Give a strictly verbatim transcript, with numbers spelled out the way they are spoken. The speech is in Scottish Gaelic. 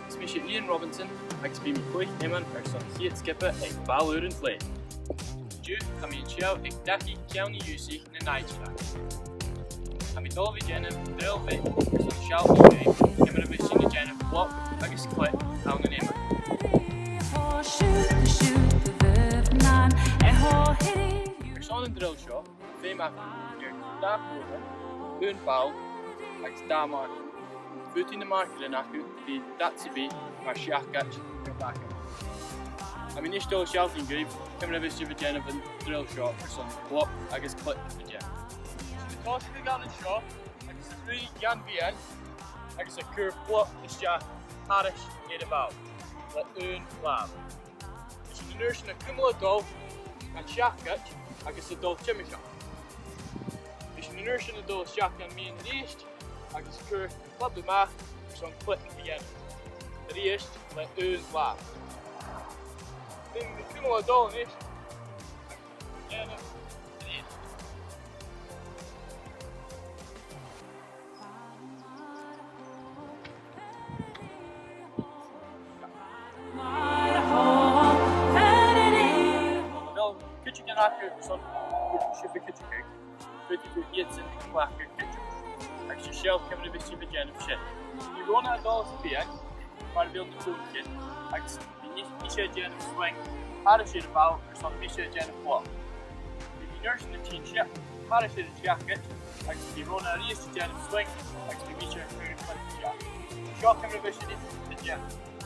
Is mise Ian Robinson agus bidh mi a' cluich iomain airson a' chiad sgioba aig Bail Ùr an t-Slèibh. An-diugh, tha mi an seo aig dachaigh Cheann a' Ghiùthsaich nan Aibidseach. Tha mi a' dol a bhith a' dèanamh drill bheag airson sealltainn dhuibh ciamar a bhios sinn a' dèanamh bloc agus clip ann an iomain. Airson an drill seo, feumaidh agaibh dà chluachair, aon ball agus dà mharcair. Faodaidh na marcairean agaibh a bhith dad sam bith mar seacaid no bacaid. Tha mi a-nis a' dol a shealltainn dhuibh ciamar a bhios sibh a' dèanamh an drill seo airson bloc agus clip a dhèanamh. Tha sinn a' tòiseachadh ann an seo agus a' cur dhan bhian agus a' cur bloc a-steach thairis air a' bhall le aon làmh. Bidh sinn an uair sin a' cumail a' dol dhan seacaid agus a' dol timcheall. Bidh sinn an uair sin a' dol a-steach dhan bhian a-rithist agus a' cur club a-mach airson clip a dhèanamh. A-rithist le aon làmh. Bidh sinn a' cumail a' dol a-nis agus a' dèanamh a-rithist. Uill, cuideigin agaibh airson a bhith a' cuideachadh, faodaidh tu iadsan a chleachdadh cuideachd. Agus seo ciamar a bhios sibh a' dèanamh sin. Bidh Rona a' dol sa bhian, far a bheil na cluachair, agus bidh mise a' dèanamh swing thairis air a' bhall airson mise a' dèanamh bloc. Bidh mi an uair sin a' tighinn a-steach thairis air an t-seacaid agus bidh Rona a-rithist a' dèanamh swing agus bidh mise a' cur clip a-steach. Seo ciamar a bhios sinn a' dèanamh.